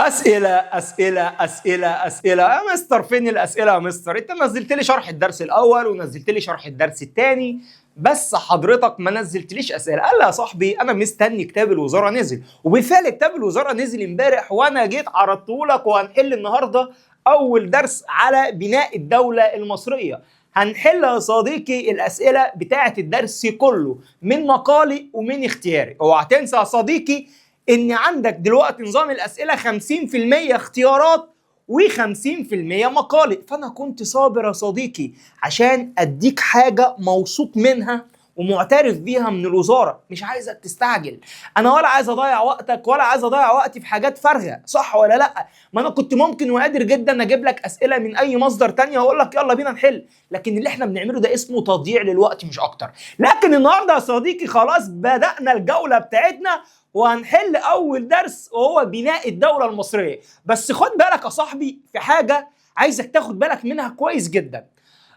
اسئلة اسئلة اسئلة اسئلة يا مستر. فين الاسئلة يا مستر؟ انت نزلت لي شرح الدرس الاول ونزلت لي شرح الدرس الثاني، بس حضرتك ما نزلتليش اسئلة. قال لي يا صاحبي انا مستني كتاب الوزارة نزل، وبالفعل كتاب الوزارة نزل امبارح وانا جيت عرضته لك، وهنحل النهارده اول درس على بناء الدولة المصرية. هنحل يا صديقي الاسئلة بتاعه الدرس كله من مقالي ومن اختياري. اوعى تنسى يا صديقي ان عندك دلوقتي نظام الاسئلة 50% اختيارات و50% مقالي. فانا كنت صابر يا صديقي عشان اديك حاجة موثوق منها ومعترف بيها من الوزارة. مش عايزك تستعجل، انا ولا عايز اضيع وقتك ولا عايز اضيع وقتي في حاجات فارغة، صح ولا لا؟ ما انا كنت ممكن وقادر جدا اجيب لك اسئلة من اي مصدر تانية واقول لك يلا بينا نحل، لكن اللي احنا بنعمله ده اسمه تضييع للوقت مش اكتر. لكن النهارده يا صديقي خلاص بدأنا الجولة بتاعتنا وهنحل اول درس وهو بناء الدولة المصرية. بس خد بالك يا صاحبي في حاجة عايزك تاخد بالك منها كويس جدا.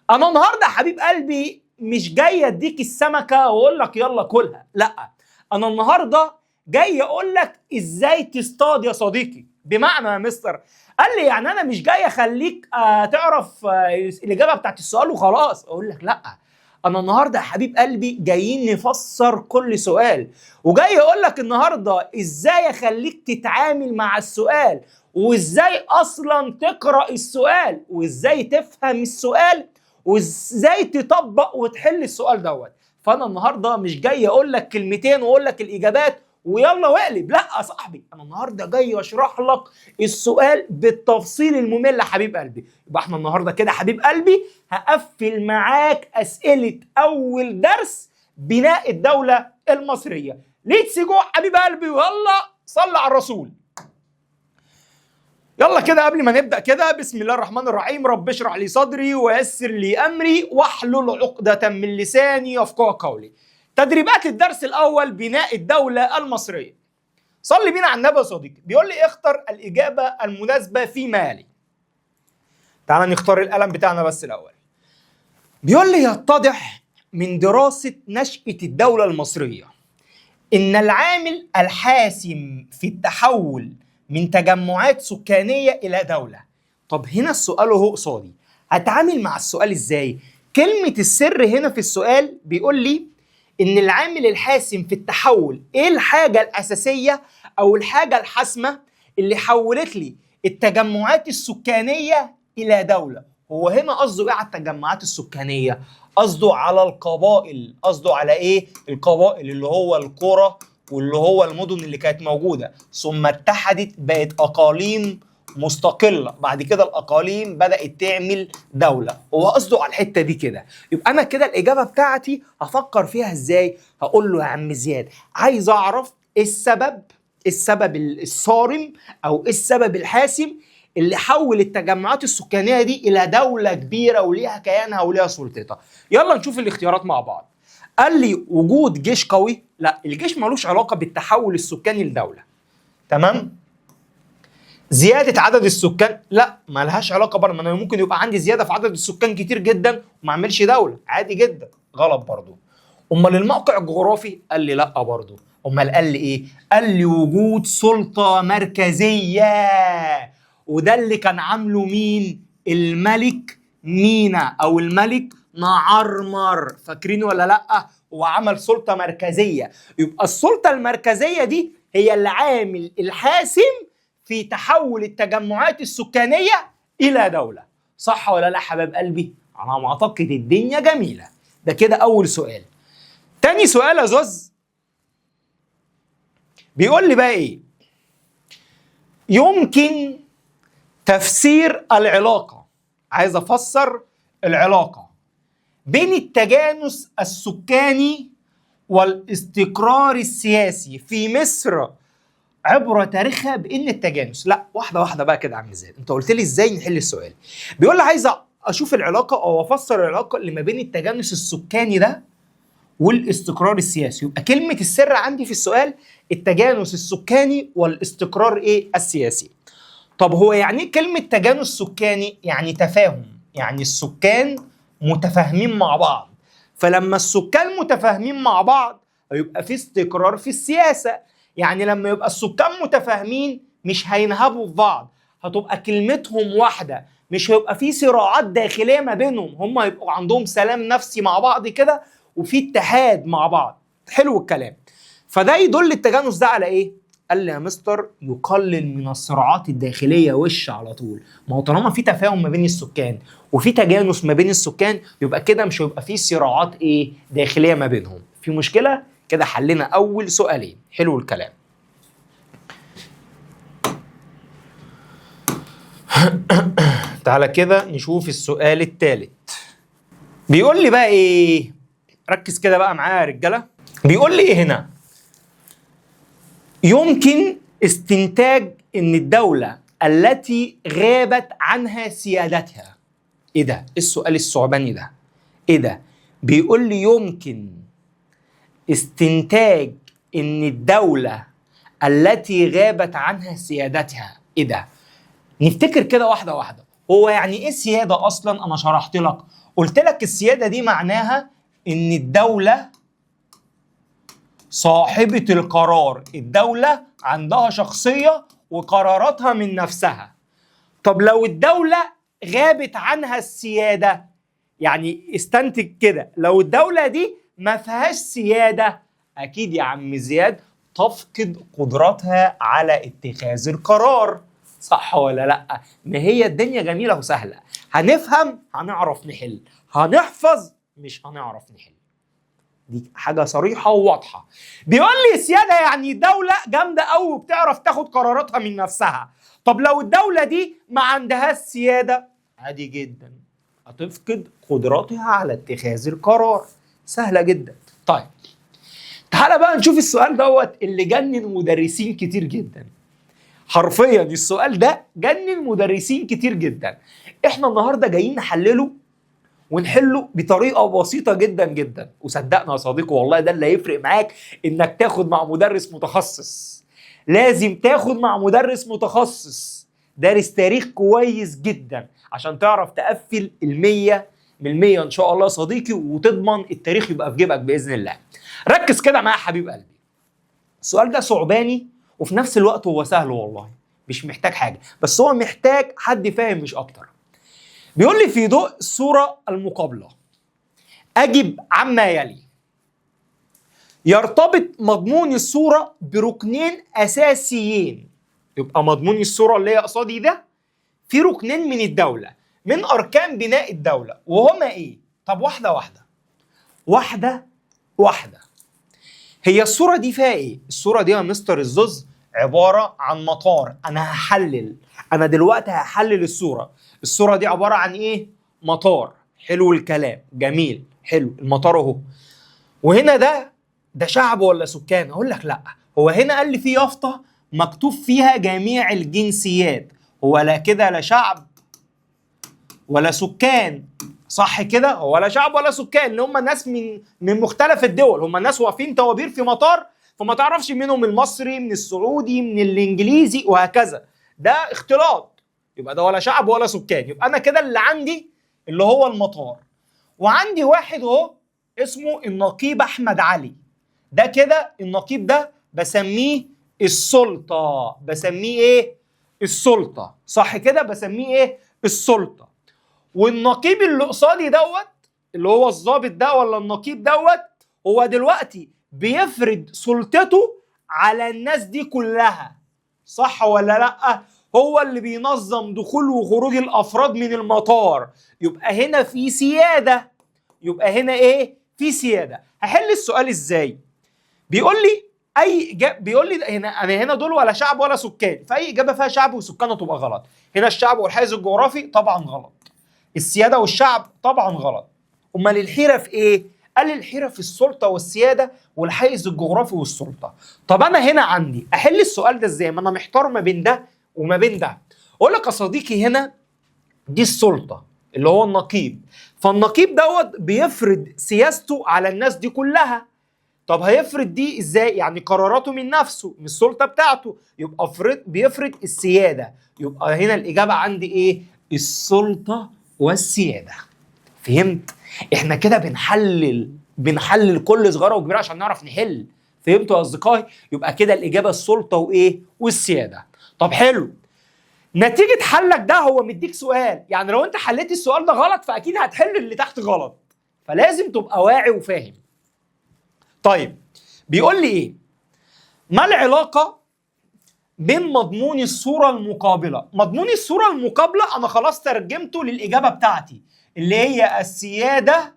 انا النهارده يا حبيب قلبي مش جاي اديك السمكة واقول لك يلا كلها، لا، انا النهارده جاي اقول لك ازاي تصطاد يا صديقي. بمعنى يا مستر؟ قال لي يعني انا مش جاي اخليك تعرف الاجابة بتاعت السؤال وخلاص. اقول لك لا، انا النهارده يا حبيب قلبي جايين نفسر كل سؤال، وجاي اقول لك النهارده ازاي اخليك تتعامل مع السؤال، وازاي اصلا تقرا السؤال، وازاي تفهم السؤال، وازاي تطبق وتحل السؤال دوت. فانا النهارده مش جاي اقول لك كلمتين واقول لك الاجابات ويلا واقلب، لا يا صاحبي، انا النهارده جاي اشرح لك السؤال بالتفصيل الممل يا حبيب قلبي. يبقى احنا النهارده كده حبيب قلبي هقفل معاك اسئلة اول درس بناء الدولة المصرية. let's go حبيب قلبي، ويلا صلي على الرسول. يلا كده قبل ما نبدا كده، بسم الله الرحمن الرحيم، رب اشرح لي صدري ويسر لي امري واحلل عقدة من لساني يفقهوا قولي. تدريبات الدرس الاول بناء الدولة المصرية. صلي بينا على النبي يا صديقي. بيقول لي اختر الاجابة المناسبة فيما يلي. تعال نختار القلم بتاعنا بس الاول. بيقول لي يتضح من دراسة نشأة الدولة المصرية إن العامل الحاسم في التحول من تجمعات سكانية إلى دولة. طب هنا السؤال اهو قصادي، هتعامل مع السؤال إزاي؟ كلمة السر هنا في السؤال بيقول لي إن العامل الحاسم في التحول، إيه الحاجة الأساسية أو الحاجة الحاسمة اللي حولت لي التجمعات السكانية إلى دولة؟ هو هنا قصده إيه على التجمعات السكانية؟ قصده على القبائل. قصده على إيه؟ القبائل اللي هو القرى واللي هو المدن اللي كانت موجودة، ثم اتحدت بقت أقاليم مستقلة، بعد كده الأقاليم بدأت تعمل دولة. هو قصده على الحتة دي كده. يبقى أنا كده الإجابة بتاعتي هفكر فيها إزاي؟ هقول له يا عم زياد عايز أعرف إيه السبب، السبب الصارم أو إيه السبب الحاسم اللي حول التجمعات السكانية دي إلى دولة كبيرة وليها كيانها وليها سلطتها. يلا نشوف الاختيارات مع بعض. قال لي وجود جيش قوي، لا الجيش ملوش علاقة بالتحول السكاني لدولة، تمام؟ زيادة عدد السكان، لا ملهاش علاقة برضه، ما انا ممكن يبقى عندي زيادة في عدد السكان كتير جدا وما اعملش دولة، عادي جدا، غلط برضه. امال الموقع الجغرافي؟ قال لي لا برضه. امال قال لي ايه؟ قال لي وجود سلطة مركزية، وده اللي كان عامله مين؟ الملك مينا او الملك نعرمر، فاكرين ولا لا؟ هو عمل سلطة مركزية. يبقى السلطة المركزية دي هي العامل الحاسم في تحول التجمعات السكانية الى دولة، صح ولا لا حباب قلبي؟ على ما اعتقد الدنيا جميلة. ده كده اول سؤال. تاني سؤال يا زوز بيقول لي بقى ايه؟ يمكن تفسير العلاقة، عايز افسر العلاقة بين التجانس السكاني والاستقرار السياسي في مصر عبر تاريخها بان التجانس، لا واحدة واحدة بقى كده يا عم زياد، انت قلت لي ازاي نحل السؤال. بيقول لي عايز اشوف العلاقة او افسر العلاقة اللي ما بين التجانس السكاني ده والاستقرار السياسي. يبقى كلمة السر عندي في السؤال التجانس السكاني والاستقرار ايه؟ السياسي. طب هو يعني ايه كلمة تجانس سكاني؟ يعني تفاهم، يعني السكان متفاهمين مع بعض، فلما السكان متفاهمين مع بعض هيبقى في استقرار في السياسة. يعني لما يبقى السكان متفاهمين مش هينهبوا في بعض، هتبقى كلمتهم واحدة، مش هيبقى في صراعات داخلية ما بينهم، هم هيبقوا عندهم سلام نفسي مع بعض كده وفي اتحاد مع بعض. حلو الكلام. فده يدل التجانس ده على ايه؟ قال لي يا مستر يقلل من الصراعات الداخلية وش على طول. ما هو طالما في تفاهم ما بين السكان وفي تجانس ما بين السكان يبقى كده مش هيبقى في صراعات ايه؟ داخلية ما بينهم. في مشكلة؟ كده حلينا اول سؤالين. حلو الكلام. تعالى كده نشوف السؤال الثالث. بيقول لي بقى ايه؟ ركز كده بقى معايا يا رجاله. بيقول لي ايه هنا؟ يمكن استنتاج ان الدولة التي غابت عنها سيادتها. ايه ده؟ ايه السؤال الثعباني ده؟ ايه ده؟ بيقول لي يمكن استنتاج ان الدولة التي غابت عنها سيادتها. ايه ده؟ نفتكر كده واحدة واحدة. هو يعني ايه سيادة اصلا؟ انا شرحت لك، قلت لك السيادة دي معناها ان الدولة صاحبة القرار، الدولة عندها شخصية وقراراتها من نفسها. طب لو الدولة غابت عنها السيادة، يعني استنتج كده لو الدولة دي ما فيهاش سيادة، أكيد يا عم زياد تفقد قدرتها على اتخاذ القرار، صح ولا لأ؟ ما هي الدنيا جميلة وسهلة، هنفهم هنعرف نحل، هنحفظ مش هنعرف نحل. دي حاجة صريحة وواضحة. بيقول لي سيادة يعني دولة جامدة قوي وبتعرف تاخد قراراتها من نفسها. طب لو الدولة دي ما عندهاش سيادة، عادي جدا هتفقد قدراتها على اتخاذ القرار، سهلة جدا. طيب تعالى بقى نشوف السؤال دوت اللي جنن مدرسين كتير جدا. حرفيا السؤال ده جنن مدرسين كتير جدا. احنا النهارده جايين نحلله ونحله بطريقة بسيطة جدا جدا، وصدقنا يا صديقي والله ده اللي هيفرق معاك، انك تاخد مع مدرس متخصص. لازم تاخد مع مدرس متخصص دارس تاريخ كويس جدا عشان تعرف تقفل 100% ان شاء الله يا صديقي، وتضمن التاريخ يبقى في جيبك باذن الله. ركز كده معايا يا حبيب قلبي. السؤال ده ثعباني وفي نفس الوقت هو سهل والله، مش محتاج حاجة، بس هو محتاج حد فاهم مش اكتر. بيقول لي في ضوء الصورة المقابلة أجب عما يلي. يرتبط مضمون الصورة بركنين أساسيين. يبقى مضمون الصورة اللي هي قصادي ده في ركنين من الدولة، من أركان بناء الدولة، وهما إيه؟ طب واحدة واحدة. واحدة واحدة. هي الصورة دي فيها إيه؟ الصورة دي يا مستر الزوز عبارة عن مطار. أنا هحلل، أنا دلوقتي هحلل الصورة. الصورة دي عبارة عن إيه؟ مطار. حلو الكلام، جميل، حلو، المطار أهو. وهنا ده شعب ولا سكان؟ أقول لك لأ، هو هنا قال لي في يافطة مكتوب فيها جميع الجنسيات، هو لا كده لا شعب ولا سكان، صح كده؟ ولا شعب ولا سكان، اللي هم ناس من مختلف الدول، هم ناس واقفين طوابير في مطار، فما تعرفش منهم المصري من السعودي من الانجليزي وهكذا، ده اختلاط، يبقى ده ولا شعب ولا سكان. يبقى انا كده اللي عندي اللي هو المطار، وعندي واحد اهو اسمه النقيب احمد علي، ده كده النقيب ده بسميه السلطة، بسميه ايه؟ السلطة، صح كده؟ بسميه ايه؟ السلطة. والنقيب اللي قصادي دوت اللي هو الضابط ده ولا النقيب دوت، هو دلوقتي بيفرض سلطته على الناس دي كلها، صح ولا لأ؟ هو اللي بينظم دخول وخروج الأفراد من المطار، يبقى هنا في سيادة، يبقى هنا إيه؟ في سيادة. هحل السؤال إزاي؟ بيقول لي أي إجابة، بيقول لي هنا أنا هنا دول ولا شعب ولا سكان، فأي إجابة فيها شعب وسكان هتبقى غلط. هنا الشعب والحيز الجغرافي طبعا غلط، السيادة والشعب طبعا غلط. أمال الحيرة في إيه؟ قال الحيرة في السلطة والسيادة والحيز الجغرافي والسلطة. طب أنا هنا عندي أحل السؤال ده إزاي؟ ما أنا محتار ما بين ده وما بين ده. أقول لك يا صديقي هنا دي السلطة اللي هو النقيب، فالنقيب دوت بيفرض سياسته على الناس دي كلها. طب هيفرض دي إزاي؟ يعني قراراته من نفسه، من السلطة بتاعته، يبقى بيفرض السيادة. يبقى هنا الإجابة عندي إيه؟ السلطة والسيادة. فهمت؟ احنا كده بنحلل كل صغيرة وكبيره عشان نعرف نحل. فهمتوا يا اصدقائي؟ يبقى كده الاجابة السلطة وايه؟ والسيادة. طب حلو، نتيجة حلك ده هو مديك سؤال، يعني لو انت حليت السؤال ده غلط فاكيد هتحل اللي تحت غلط، فلازم تبقى واعي وفاهم. طيب بيقول لي ايه؟ ما العلاقة بين مضمون الصورة المقابلة؟ مضمون الصورة المقابلة انا خلاص ترجمته للإجابة بتاعتي اللي هي السيادة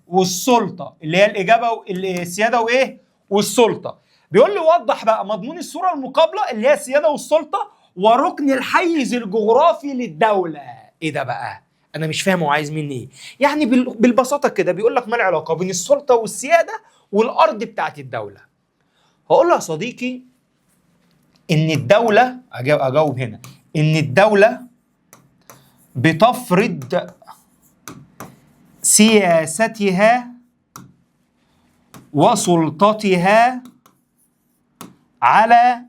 والسلطة، اللي هي الإجابة السيادة وإيه؟ والسلطة. بيقول لي وضح بقى مضمون الصورة المقابلة اللي هي السيادة والسلطة وركن الحيز الجغرافي للدولة. إيه ده بقى؟ أنا مش فاهم هو عايز مني إيه؟ يعني بالبساطة كده بيقول لك ما العلاقة بين السلطة والسيادة والأرض بتاعت الدولة. هقول له يا صديقي إن الدولة، أجاوب هنا، إن الدولة بتفرض سياستها وسلطتها على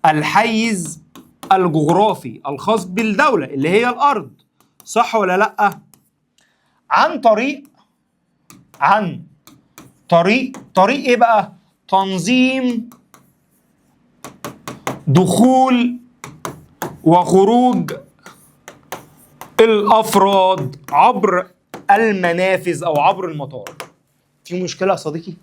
الحيز الجغرافي الخاص بالدولة اللي هي الأرض، صح ولا لأ؟ عن طريق، عن طريق، طريق إيه بقى؟ تنظيم دخول وخروج الأفراد عبر المنافذ أو عبر المطار. في مشكلة يا صديقي؟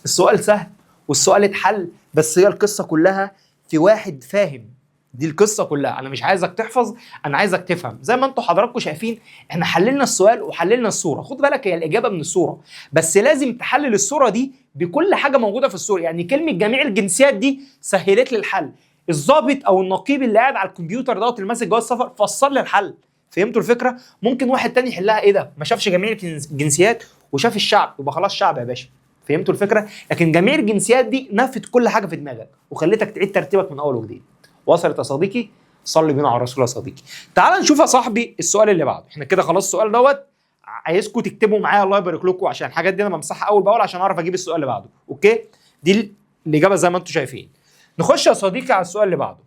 السؤال سهل والسؤال اتحل، بس هي القصة كلها في واحد فاهم. دي القصة كلها، أنا مش عايزك تحفظ، أنا عايزك تفهم. زي ما انتوا حضراتكم شايفين احنا حللنا السؤال وحللنا الصورة. خد بالك هي الإجابة من الصورة، بس لازم تحلل الصورة دي بكل حاجة موجودة في الصورة. يعني كلمة جميع الجنسيات دي سهلت لي الحل. الضابط أو النقيب اللي قاعد على الكمبيوتر دوت اللي ماسك جواز السفر فصل لي الحل. فهمتوا الفكرة؟ ممكن واحد تاني يحلها إيه ده؟ ما شافش جميع الجنسيات وشاف الشعب، يبقى خلاص شعب يا باشا. فهمتوا الفكرة؟ لكن جميع الجنسيات دي نفت كل حاجة في دماغك وخلتك تعيد ترتيبك من أول وجديد. وصلت يا صديقي؟ صلي بينا على الرسول يا صديقي. تعال نشوف يا صاحبي السؤال اللي بعده. احنا كده خلاص السؤال دوت، عايزكم تكتبوا معايا الله يبارك لكم، عشان الحاجات دي انا بمسحها اول باول عشان اعرف اجيب السؤال اللي بعده. okay؟ دي الاجابة زي ما انتم شايفين. نخش يا صديقي على السؤال اللي بعده.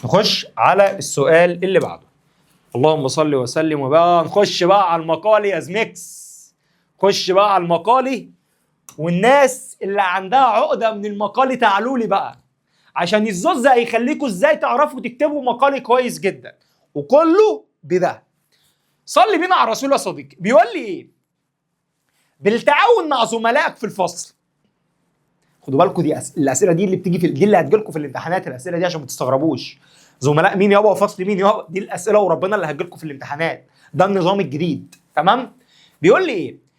نخش على السؤال اللي بعده. اللهم صل وسلم وبقى نخش بقى على المقالي يا زميكس. خش بقى على المقالي، والناس اللي عندها عقده من المقالي تعالوا لي بقى، عشان الزوز هيخليكوا ازاي تعرفوا تكتبوا مقالي كويس جدا، وكله بده. صلي بينا على الرسول يا صديقي. بيقول لي ايه؟ بالتعاون مع زملائك في الفصل. خدوا بالكم دي الاسئلة دي اللي بتيجي في دي اللي هتجيلكم في الامتحانات، الاسئلة دي عشان ما تستغربوش. زملاء مين يابا وفصل مين يابا؟ دي الاسئلة وربنا اللي هتجيلكم في الامتحانات، ده النظام الجديد، تمام؟ بيقول لي ايه؟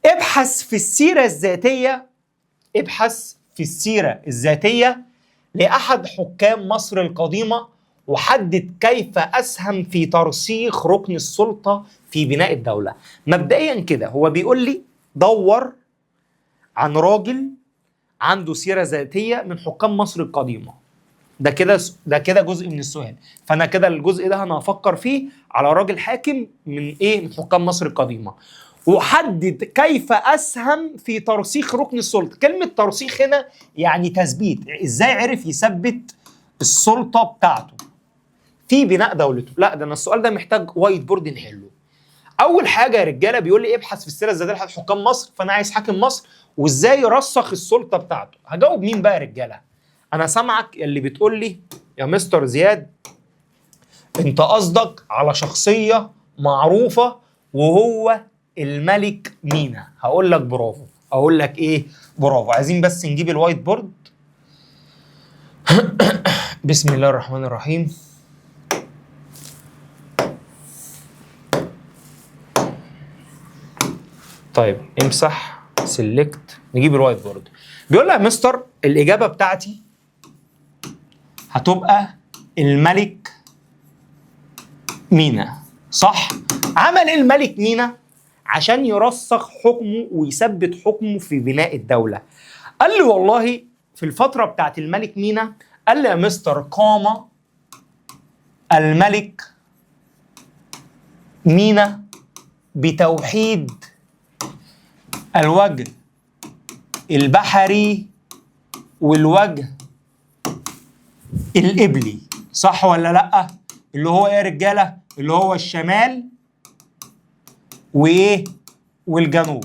ابحث في السيرة الذاتية، ابحث في السيرة الذاتية لأحد حكام مصر القديمة وحدد كيف أسهم في ترسيخ ركن السلطة في بناء الدولة. مبدئيا كده هو بيقول لي دور عن راجل عنده سيرة ذاتية من حكام مصر القديمة. ده كده جزء من السؤال، فأنا كده الجزء ده أنا هفكر فيه على راجل حاكم من إيه؟ من حكام مصر القديمة، وحدد كيف أسهم في ترسيخ ركن السلطة. كلمة ترسيخ هنا يعني تثبيت، إزاي عرف يثبت السلطة بتاعته في بناء دولته. لا ده أنا السؤال ده محتاج white board نحله. أول حاجة يا رجالة بيقول لي ابحث في السيرة الذاتية لأحد حكام مصر، فأنا عايز حاكم مصر وإزاي رسخ السلطة بتاعته. هجاوب مين بقى يا رجالة؟ أنا سامعك اللي بتقول لي يا مستر زياد أنت قصدك على شخصية معروفة وهو الملك مينا. هقول لك برافو، اقول لك ايه؟ برافو. عايزين بس نجيب ال white board. بسم الله الرحمن الرحيم. طيب امسح select، نجيب ال white board. بيقول لي يا مستر الاجابة بتاعتي هتبقى الملك مينا، صح؟ عمل ايه الملك مينا عشان يرسخ حكمه ويثبت حكمه في بناء الدولة؟ قال لي والله في الفترة بتاعت الملك مينا، قال لي يا مستر قام الملك مينا بتوحيد الوجه البحري والوجه القبلي، صح ولا لأ؟ اللي هو ايه يا رجالة؟ اللي هو الشمال وايه؟ والجنوب.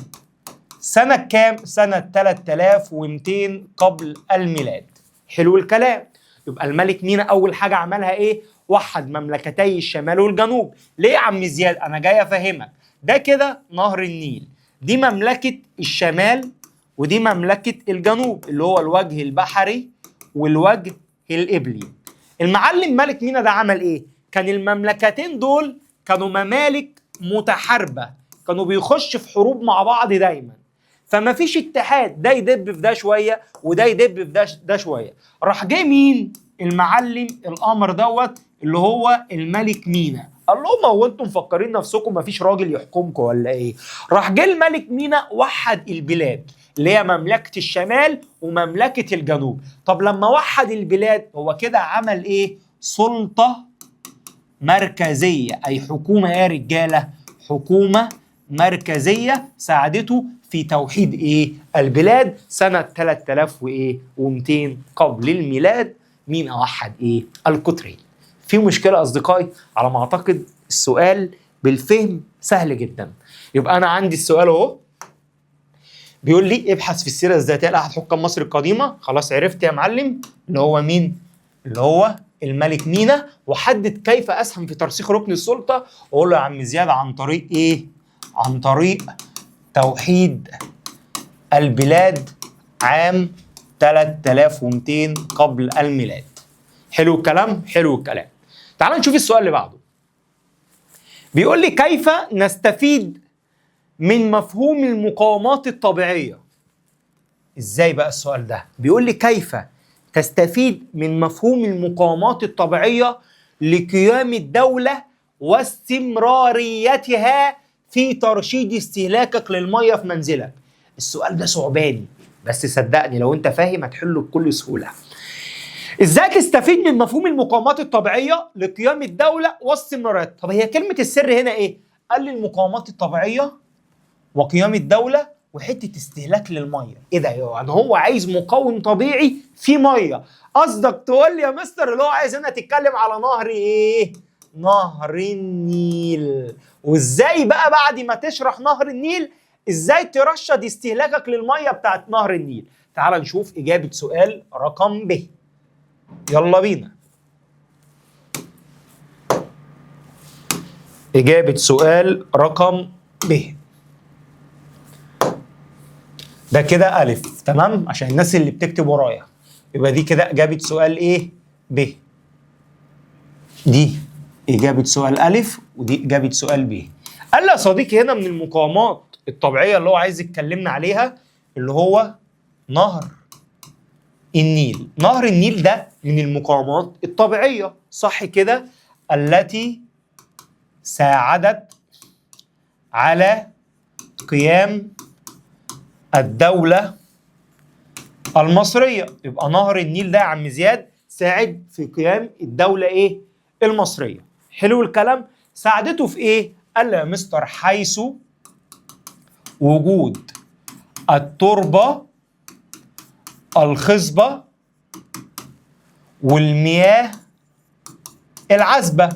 سنة كام؟ سنة 3200 قبل الميلاد. حلو الكلام. يبقى الملك مينا اول حاجة عملها ايه؟ وحد مملكتي الشمال والجنوب. ليه يا عم زياد؟ انا جاي افهمك. ده كده نهر النيل، دي مملكة الشمال ودي مملكة الجنوب، اللي هو الوجه البحري والوجه القبلي. المعلم ملك مينا ده عمل ايه؟ كان المملكتين دول كانوا ممالك متحاربه، كانوا بيخش في حروب مع بعض دايما، فما فيش اتحاد، ده يدب في ده شوية وده يدب في ده شوية. راح جه مين؟ المعلم القمر دوت اللي هو الملك مينا، قال لهم هو انتم مفكرين نفسكم ما فيش راجل يحكمكم ولا ايه؟ راح جه الملك مينا وحد البلاد اللي هي مملكة الشمال ومملكه الجنوب. طب لما وحد البلاد هو كده عمل ايه؟ سلطة مركزية، اي حكومة يا رجاله، حكومة مركزية ساعدته في توحيد ايه؟ البلاد سنة 3200 قبل الميلاد. مين اوحد ايه؟ القطرين. في مشكلة اصدقائي؟ على ما اعتقد السؤال بالفهم سهل جدا. يبقى انا عندي السؤال اهو بيقول لي ابحث في السيرة الذاتية لاحد حكام مصر القديمة. خلاص عرفت يا معلم اللي هو مين؟ اللي هو الملك مينا، وحدد كيف اسهم في ترسيخ ركن السلطة. واقول له يا عم زياد عن طريق ايه؟ عن طريق توحيد البلاد عام 3200 قبل الميلاد. حلو الكلام؟ حلو الكلام. تعال نشوف السؤال اللي بعده. بيقول لي كيف نستفيد من مفهوم المقاومات الطبيعية؟ ازاي بقى السؤال ده؟ بيقول لي كيف تستفيد من مفهوم المقاومات الطبيعية لقيام الدولة واستمراريتها في ترشيد استهلاكك للمية في منزلك. السؤال ده صعباني، بس صدقني لو انت فاهم هتحله بكل سهولة. ازاي تستفيد من مفهوم المقاومات الطبيعية لقيام الدولة واستمراريتها؟ طب هي كلمة السر هنا ايه؟ قال لي المقاومات الطبيعية وقيام الدولة وحتة استهلاك للمية. ايه ده؟ يعني هو عايز مقاوم طبيعي في مية. قصدك تقول لي يا مستر اللي هو عايز هنا تتكلم على نهر ايه؟ نهر النيل. وازاي بقى بعد ما تشرح نهر النيل ازاي ترشد استهلاكك للمية بتاعت نهر النيل؟ تعال نشوف اجابه سؤال رقم ب. يلا بينا. اجابه سؤال رقم ب. ده كده ألف، تمام؟ عشان الناس اللي بتكتب ورايا. يبقى دي كده إجابة سؤال إيه؟ ب. دي إجابة سؤال ألف ودي إجابة سؤال ب. قال لي يا صديقي هنا من المقاومات الطبيعية اللي هو عايز يتكلمنا عليها اللي هو نهر النيل. نهر النيل ده من المقاومات الطبيعية، صح كده؟ التي ساعدت على قيام الدولة المصرية. يبقى نهر النيل ده يا عم زياد ساعد في قيام الدولة ايه؟ المصرية. حلو الكلام. ساعدته في ايه؟ قال لي يا مستر حيث وجود التربة الخصبة والمياه العذبة،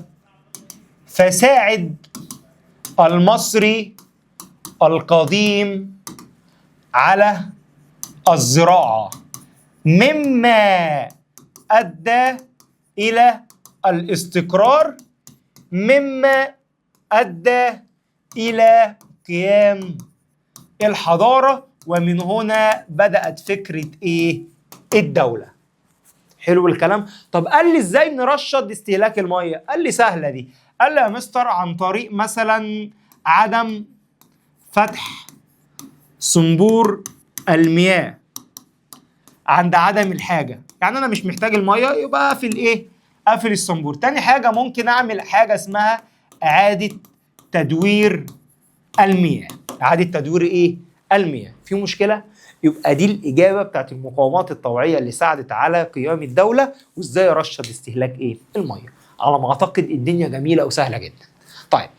فساعد المصري القديم على الزراعة، مما أدى إلى الاستقرار، مما أدى إلى قيام الحضارة، ومن هنا بدأت فكرة إيه؟ الدولة. حلو الكلام. طب قال لي إزاي نرشد استهلاك المية؟ قال لي سهلة دي. قال لي يا مستر عن طريق مثلا عدم فتح صنبور المياه عند عدم الحاجة، يعني أنا مش محتاج المية يبقى أقفل إيه؟ أقفل الصنبور. تاني حاجة ممكن أعمل حاجة اسمها إعادة تدوير المياه. إعادة تدوير إيه؟ المياه. في مشكلة؟ يبقى دي الإجابة بتاعت المقاومات الطوعية اللي ساعدت على قيام الدولة وإزاي رشد استهلاك إيه؟ المية. على ما أعتقد الدنيا جميلة وسهلة جدا. طيب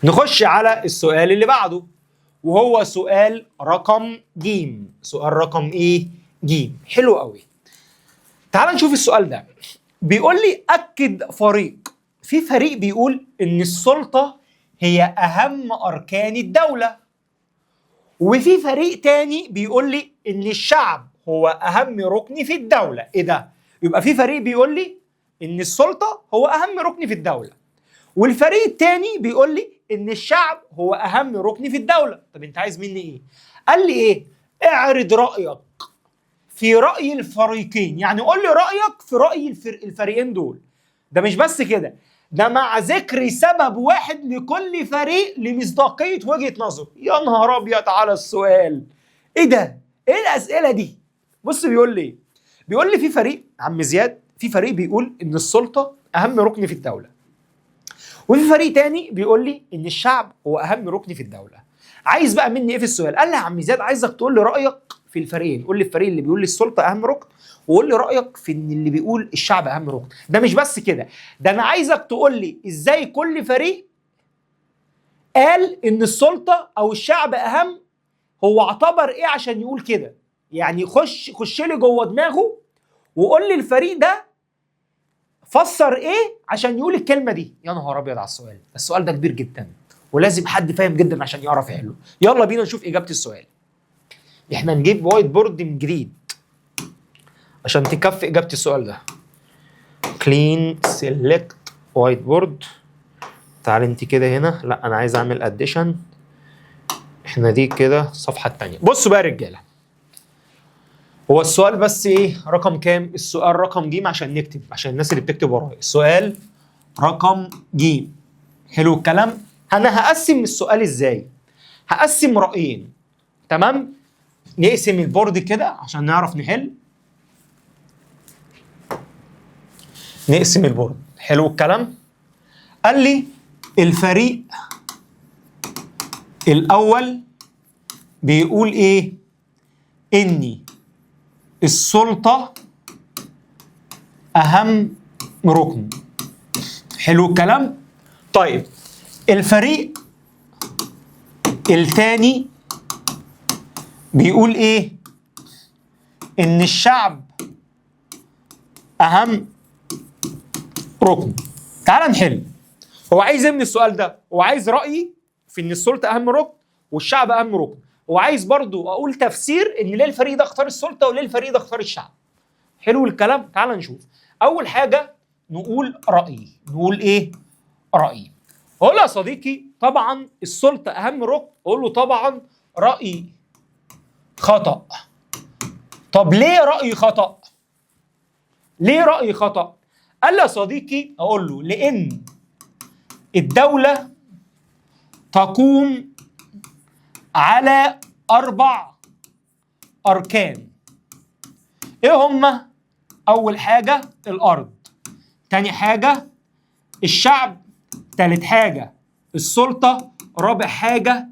نخش على السؤال اللي بعده، وهو سؤال رقم ج. سؤال رقم ايه؟ ج. حلو قوي. تعال نشوف السؤال ده. بيقول لي اكد فريق. في فريق بيقول ان السلطة هي اهم اركان الدولة، وفي فريق تاني بيقول لي ان الشعب هو اهم ركن في الدولة. ايه ده؟ يبقى في فريق بيقول لي ان السلطة هو اهم ركن في الدولة، والفريق الثاني بيقول لي ان الشعب هو اهم ركن في الدولة. طب انت عايز مني ايه؟ قال لي ايه؟ اعرض رايك في راي الفريقين، يعني قول لي رايك في راي الفريقين دول. ده مش بس كده، ده مع ذكر سبب واحد لكل فريق لمصداقيه وجهه نظره. يا نهار ابيض على السؤال، ايه ده؟ ايه الاسئلة دي؟ بص بيقول لي ايه؟ بيقول لي في فريق عم زياد، في فريق بيقول ان السلطة اهم ركن في الدولة، وفي فريق تاني بيقول لي ان الشعب هو اهم ركن في الدولة. عايز بقى مني ايه في السؤال؟ قال لي يا عم زياد عايزك تقول لي رايك في الفريقين، قول لي الفريق اللي بيقول لي السلطة اهم ركن، وقول لي رايك في ان اللي بيقول الشعب اهم ركن. ده مش بس كده، ده انا عايزك تقول لي ازاي كل فريق قال ان السلطة او الشعب اهم، هو اعتبر ايه عشان يقول كده. يعني خش لي جوه دماغه وقول لي الفريق ده فسر ايه عشان يقول الكلمة دي. يا نهار ابيض على السؤال، السؤال ده كبير جدا ولازم حد فاهم جدا عشان يعرف يحله. يلا بينا نشوف اجابه السؤال. احنا نجيب white board من جديد عشان تكفي اجابه السؤال ده. clean select white board. تعال انت كده هنا، لا انا عايز اعمل addition. احنا دي كده الصفحة الثانية. بصوا بقى يا رجاله، هو السؤال بس ايه رقم كام؟ السؤال رقم جيم عشان نكتب، عشان الناس اللي بتكتب ورايا. السؤال رقم جيم. حلو الكلام. انا هقسم السؤال ازاي؟ هقسم رأيين، تمام؟ نقسم ال board كده عشان نعرف نحل. نقسم ال board. حلو الكلام. قال لي الفريق الاول بيقول ايه؟ اني السلطة أهم ركن. حلو الكلام؟ طيب الفريق الثاني بيقول إيه؟ إن الشعب أهم ركن. تعال نحل. هو عايز إيه من السؤال ده؟ هو عايز رأيي في إن السلطة أهم ركن والشعب أهم ركن، وعايز برضو اقول تفسير ان ليه الفريق ده اختار السلطة وليه الفريق ده اختار الشعب. حلو الكلام. تعال نشوف. اول حاجة نقول رايي. نقول ايه؟ رايي. اقول له يا صديقي طبعا السلطة اهم ركن، اقول له طبعا رايي خطا. طب ليه رايي خطا؟ ليه رايي خطا؟ قال لي يا صديقي، اقول له لان الدولة تقوم على 4 أركان. إيه هما؟ أول حاجة الأرض، تاني حاجة الشعب، تالت حاجة السلطة، رابع حاجة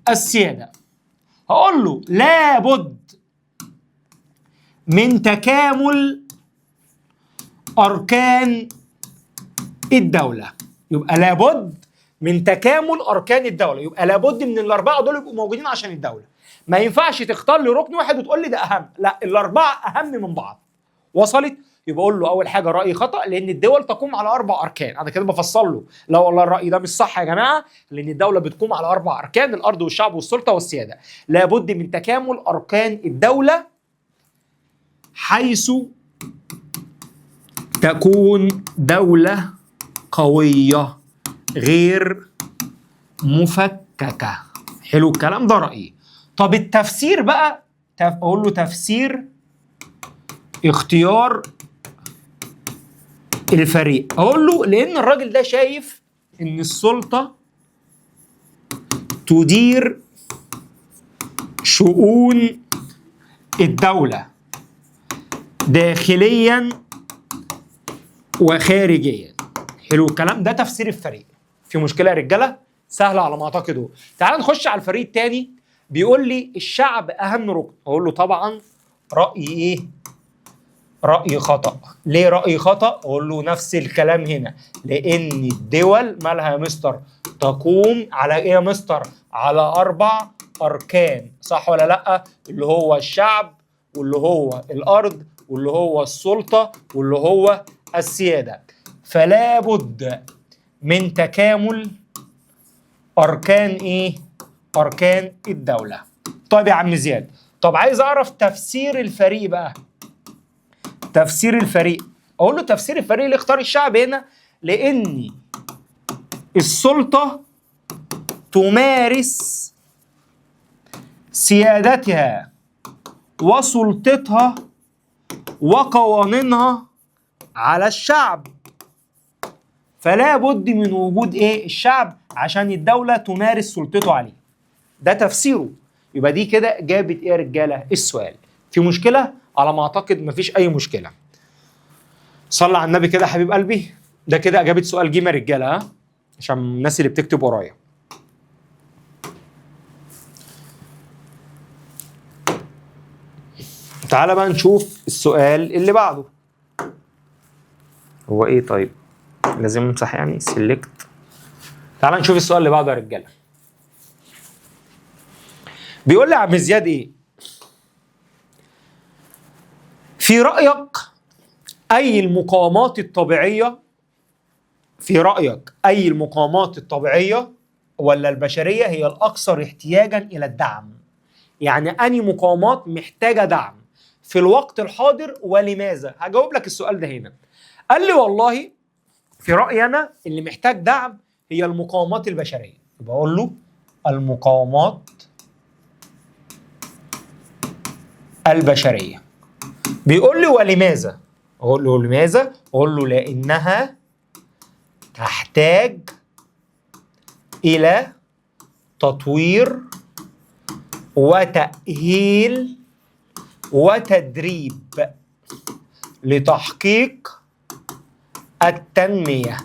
السيادة. هقول له لابد من تكامل أركان الدولة. يبقى لابد من تكامل اركان الدولة، يبقى لابد من الاربعة دول يبقوا موجودين عشان الدولة. ما ينفعش تختار لي ركن واحد وتقول لي ده اهم، لا الاربعة اهم من بعض. وصلت؟ يبقى اقول له اول حاجة رايي خطا لان الدول تقوم على 4 اركان. انا كده بفصل له، لا والله الراي ده مش صح يا جماعة، لان الدولة بتقوم على 4 اركان، الارض والشعب والسلطة والسيادة. لابد من تكامل اركان الدولة حيث تكون دولة قوية غير مفككة. حلو الكلام، ده رأيي. طب التفسير بقى، أقول له تفسير اختيار الفريق. أقول له لأن الراجل ده شايف إن السلطة تدير شؤون الدولة داخليا وخارجيا. حلو الكلام، ده تفسير الفريق. في مشكلة يا رجاله؟ سهلة على ما اعتقد. تعال نخش على الفريق الثاني. بيقول لي الشعب اهم ركن. اقول له طبعا رايي ايه؟ راي خطا. ليه راي خطا؟ اقول له نفس الكلام هنا، لان الدول مالها يا مستر؟ تقوم على ايه يا مستر؟ على 4 اركان، صح ولا لا؟ اللي هو الشعب، واللي هو الارض، واللي هو السلطة، واللي هو السيادة. فلا بد من تكامل اركان ايه؟ اركان الدولة. طيب يا عم زياد، طب عايز اعرف تفسير الفريق بقى. تفسير الفريق، اقول له تفسير الفريق اللي اختار الشعب هنا لان السلطة تمارس سيادتها وسلطتها وقوانينها على الشعب، فلا بد من وجود ايه؟ الشعب عشان الدولة تمارس سلطته عليه. ده تفسيره. يبقى دي كده جابت ايه يا رجالة السؤال. في مشكلة؟ على ما اعتقد مفيش اي مشكلة. صلى على النبي كده يا حبيب قلبي. ده كده اجابة سؤال جيم يا رجالة، ها، عشان الناس اللي بتكتب ورايا. تعالى بقى نشوف السؤال اللي بعده. هو ايه؟ طيب لازم امسح يعني سيلكت. تعالى نشوف السؤال اللي بعده يا رجاله. بيقول لي يا عم زياد ايه؟ في رايك اي المقاومات الطبيعية، في رايك اي المقاومات الطبيعية ولا البشرية هي الاكثر احتياجا الى الدعم؟ يعني اني مقاومات محتاجه دعم في الوقت الحاضر ولماذا؟ هجاوب لك السؤال ده هنا. قال لي والله في رأيي أنا اللي محتاج دعم هي المقاومات البشرية. يبقى أقول له المقاومات البشرية. بيقول لي ولماذا؟ أقول له لماذا؟ أقول له لأنها تحتاج إلى تطوير وتأهيل وتدريب لتحقيق التنمية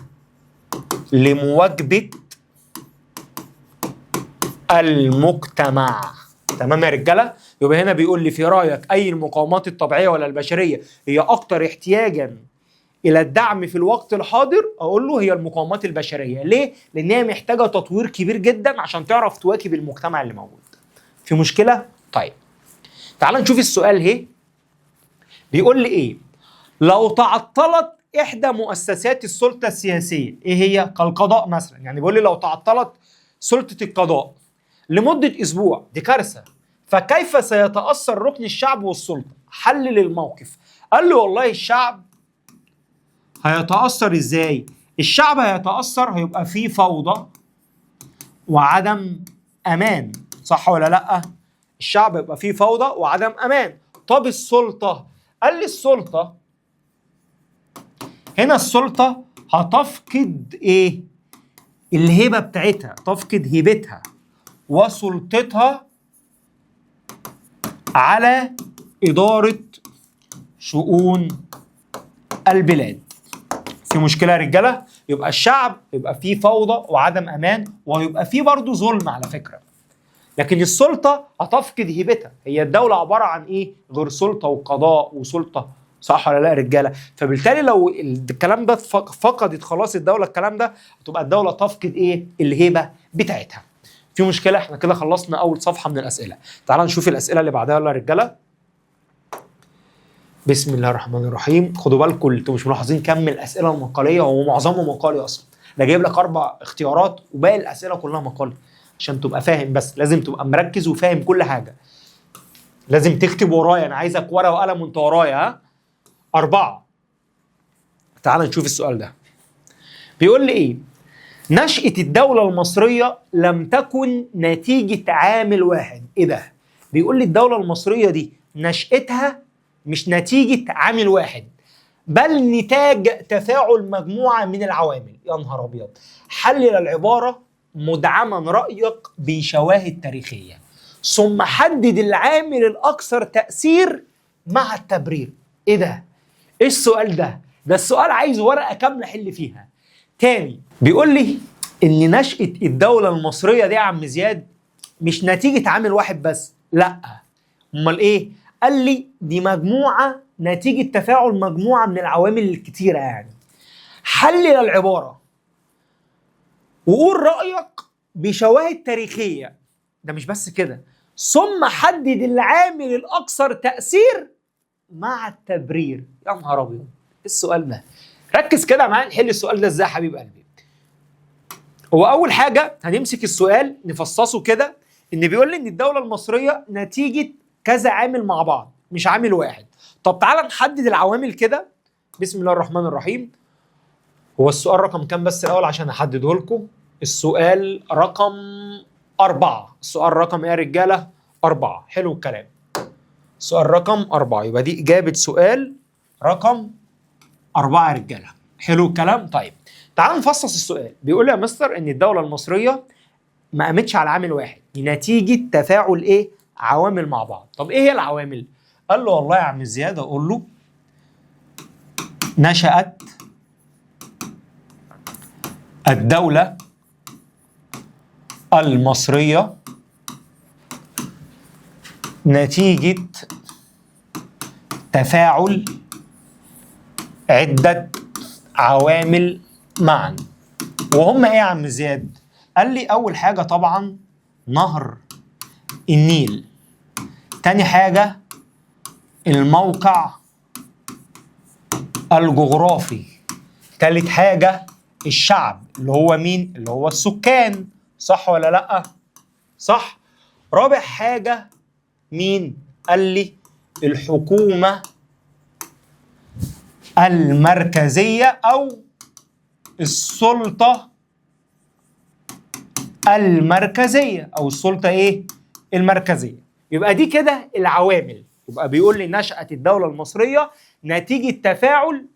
لمواجهة المجتمع. تمام يا رجالة؟ يبقى هنا بيقول لي في رأيك أي المقاومات الطبيعية ولا البشرية هي أكتر احتياجا إلى الدعم في الوقت الحاضر؟ أقول له هي المقاومات البشرية. ليه؟ لأن هي محتاجة تطوير كبير جدا عشان تعرف تواكب المجتمع اللي موجود. في مشكلة؟ طيب تعال نشوف السؤال هي بيقول لي إيه؟ لو تعطلت إحدى مؤسسات السلطة السياسية، إيه هي؟ كالقضاء مثلا، يعني بيقول لي لو تعطلت سلطة القضاء لمدة أسبوع، دي كارثة، فكيف سيتأثر ركن الشعب والسلطة؟ حلل الموقف. قال له والله الشعب هيتأثر إزاي؟ الشعب هيتأثر، هيبقى فيه فوضى وعدم أمان، صح ولا لأ؟ الشعب يبقى فيه فوضى وعدم أمان. طب السلطة؟ قال لي السلطة هنا السلطة هتفقد إيه؟ الهبة بتاعتها، تفقد هيبتها وسلطتها على إدارة شؤون البلاد. في مشكلة يا رجالة؟ يبقى الشعب يبقى فيه فوضى وعدم أمان، ويبقى فيه برضه ظلم على فكرة. لكن السلطة هتفقد هيبتها. هي الدولة عبارة عن إيه؟ غير سلطة وقضاء وسلطة، صح ولا لا يا رجالة؟ فبالتالي لو الكلام ده فقدت خلاص الدولة الكلام ده، هتبقى الدولة تفقد إيه؟ الهيبة بتاعتها. في مشكلة؟ احنا كده خلصنا أول صفحة من الأسئلة. تعال نشوف الأسئلة اللي بعدها يلا يا رجالة. بسم الله الرحمن الرحيم. خدوا بالكم انتوا مش ملاحظين كم الأسئلة المقالية، هو معظمه مقالي أصلا. ده جايب لك 4 اختيارات وباقي الأسئلة كلها مقالي، عشان تبقى فاهم، بس لازم تبقى مركز وفاهم كل حاجة. لازم تكتب ورايا، أنا عايزك ورقة وقلم وأنت ورايا. ها؟ 4. تعال نشوف السؤال ده. بيقول لي إيه؟ نشأة الدولة المصرية لم تكن نتيجة عامل واحد. إيه ده؟ بيقول لي الدولة المصرية دي نشأتها مش نتيجة عامل واحد، بل نتاج تفاعل مجموعة من العوامل. يا نهار أبيض. حلل العبارة مدعما رأيك بشواهد تاريخية، ثم حدد العامل الأكثر تأثير مع التبرير. إيه ده؟ إيه السؤال ده؟ ده السؤال عايز ورقة كاملة حل فيها. تاني بيقول لي إن نشأة الدولة المصرية دي يا عم زياد مش نتيجة عامل واحد بس، لأ. أمال إيه؟ قال لي دي مجموعة، نتيجة تفاعل مجموعة من العوامل الكتيرة. يعني حلل العبارة وقول رأيك بشواهد تاريخية. ده مش بس كده، ثم حدد العامل الأكثر تأثير مع التبرير. يا نهار أبيض، السؤال ده ركز كده معايا نحل السؤال ده ازاي يا حبيب قلبي. هو أول حاجة هنمسك السؤال نفصصه كده، إن بيقول لي إن الدولة المصرية نتيجة كذا عامل مع بعض، مش عامل واحد. طب تعالى نحدد العوامل كده. بسم الله الرحمن الرحيم. هو السؤال رقم كام بس الاول عشان احدده لكم؟ السؤال رقم 4. السؤال رقم ايه يا رجاله؟ 4. حلو الكلام. سؤال رقم 4، يبقى دي اجابه سؤال رقم 4 يا رجاله. حلو الكلام. طيب تعال نفصص السؤال. بيقول لي يا مستر ان الدولة المصرية ما قامتش على عامل واحد، دي نتيجة تفاعل ايه؟ عوامل مع بعض. طب ايه هي العوامل؟ قال له والله يا عم زياد، اقول له نشأت الدولة المصرية نتيجة تفاعل عدة عوامل معا. وهم ايه يا عم زياد؟ قال لي اول حاجة طبعا نهر النيل، تاني حاجة الموقع الجغرافي، تالت حاجة الشعب اللي هو مين؟ اللي هو السكان، صح ولا لأ؟ صح. رابع حاجة مين؟ قال لي الحكومة المركزية أو السلطة المركزية، أو السلطة إيه؟ المركزية. يبقى دي كده العوامل. يبقى بيقول لي نشأة الدولة المصرية نتيجة تفاعل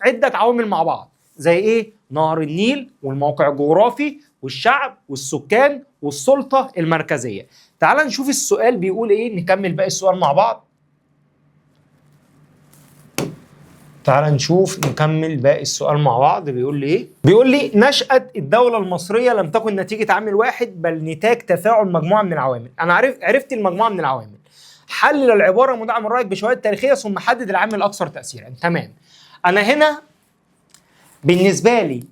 عدة عوامل مع بعض، زي إيه؟ نهر النيل والموقع الجغرافي والشعب والسكان والسلطة المركزية. تعال نشوف السؤال بيقول إيه، نكمل باقي السؤال مع بعض. تعال نشوف نكمل باقي السؤال مع بعض. بيقول لي ايه؟ بيقول لي نشأة الدولة المصرية لم تكن نتيجة عامل واحد بل نتاج تفاعل مجموعة من العوامل. أنا عرفت المجموعة من العوامل. حلل العبارة مدعم رأيك بشواهد تاريخية ثم حدد العامل الأكثر تأثيرا. تمام. أنا هنا بالنسبة لي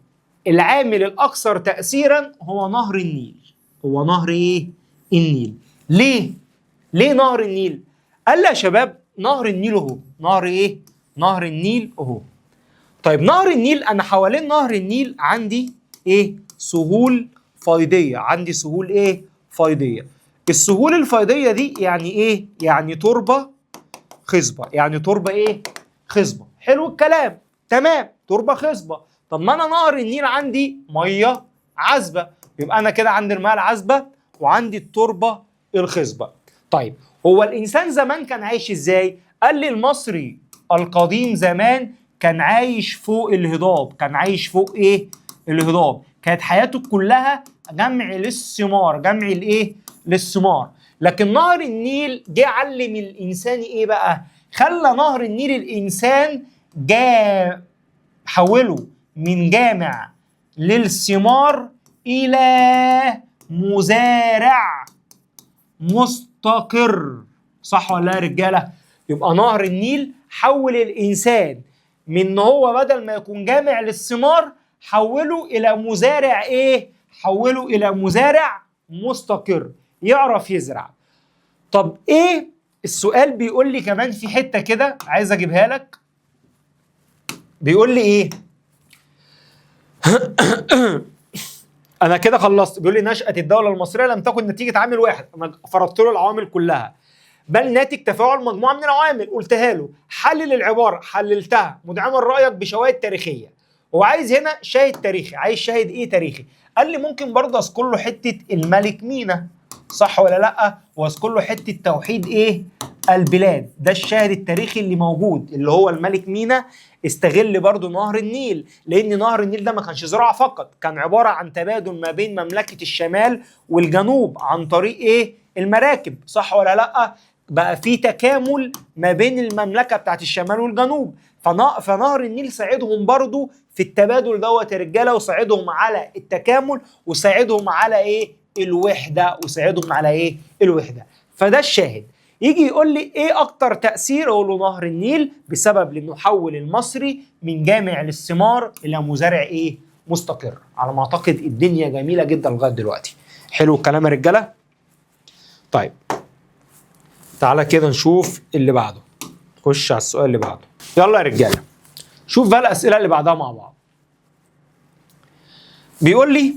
العامل الأكثر تأثيرا هو نهر النيل. هو نهر ايه؟ النيل. ليه؟ ليه نهر النيل؟ قال لي يا شباب نهر النيل اهو، نهر ايه؟ نهر النيل اهو. طيب نهر النيل، انا حوالين نهر النيل عندي ايه؟ سهول فيضية، عندي سهول ايه؟ فيضية. السهول الفيضية دي يعني ايه؟ يعني تربة خصبة، يعني تربة ايه؟ خصبة. حلو الكلام، تمام، تربة خصبة. طب ما انا نهر النيل عندي مية عذبة، يبقى انا كده عندي المية العذبة وعندي التربة الخصبة. طيب هو الانسان زمان كان عايش ازاي؟ قال لي المصري القديم زمان كان عايش فوق الهضاب، كان عايش فوق ايه؟ الهضاب. كانت حياته كلها جمع للثمار، جمع الايه؟ للثمار. لكن نهر النيل جه علم الانسان ايه بقى؟ خلى نهر النيل الانسان جاء حوله من جامع للثمار الى مزارع مستقر. صح ولا لا يا رجاله؟ يبقى نهر النيل حول الانسان من ان هو بدل ما يكون جامع للثمار حوله الى مزارع ايه؟ حوله الى مزارع مستقر، يعرف يزرع. طب ايه السؤال بيقول لي كمان في حتة كده عايز اجيبها لك. بيقول لي ايه؟ انا كده خلصت. بيقول لي نشأة الدولة المصرية لم تكن نتيجة عامل واحد، انا فرضت له العوامل كلها، بل ناتج تفاعل مجموعة من العوامل. قلتها له حلل العبارة، حللتها مدعما رأيك بشواهد تاريخية. هو عايز هنا شاهد تاريخي، عايز شاهد ايه تاريخي؟ قال لي ممكن برضه اذكر له حتة الملك مينا، صح ولا لا؟ واذكر له حتة توحيد ايه؟ البلاد. ده الشاهد التاريخي اللي موجود، اللي هو الملك مينا استغل برضه نهر النيل، لان نهر النيل ده ما كانش زراعة فقط، كان عبارة عن تبادل ما بين مملكة الشمال والجنوب عن طريق ايه؟ المراكب، صح ولا لا؟ بقى في تكامل ما بين المملكة بتاعت الشمال والجنوب، فنهر النيل ساعدهم برضو في التبادل دوت يا رجاله، وساعدهم على التكامل، وساعدهم على ايه؟ الوحدة، وساعدهم على ايه؟ الوحدة. فده الشاهد. يجي يقول لي ايه اكتر تاثير؟ اقول له نهر النيل، بسبب لانه حول المصري من جامع للثمار الى مزارع ايه؟ مستقر. على ما اعتقد الدنيا جميلة جدا لغاية دلوقتي. حلو الكلام يا رجاله؟ طيب تعالى كده نشوف اللي بعده، خش على السؤال اللي بعده. يلا يا رجاله شوف بقى الاسئلة اللي بعدها مع بعض. بيقول لي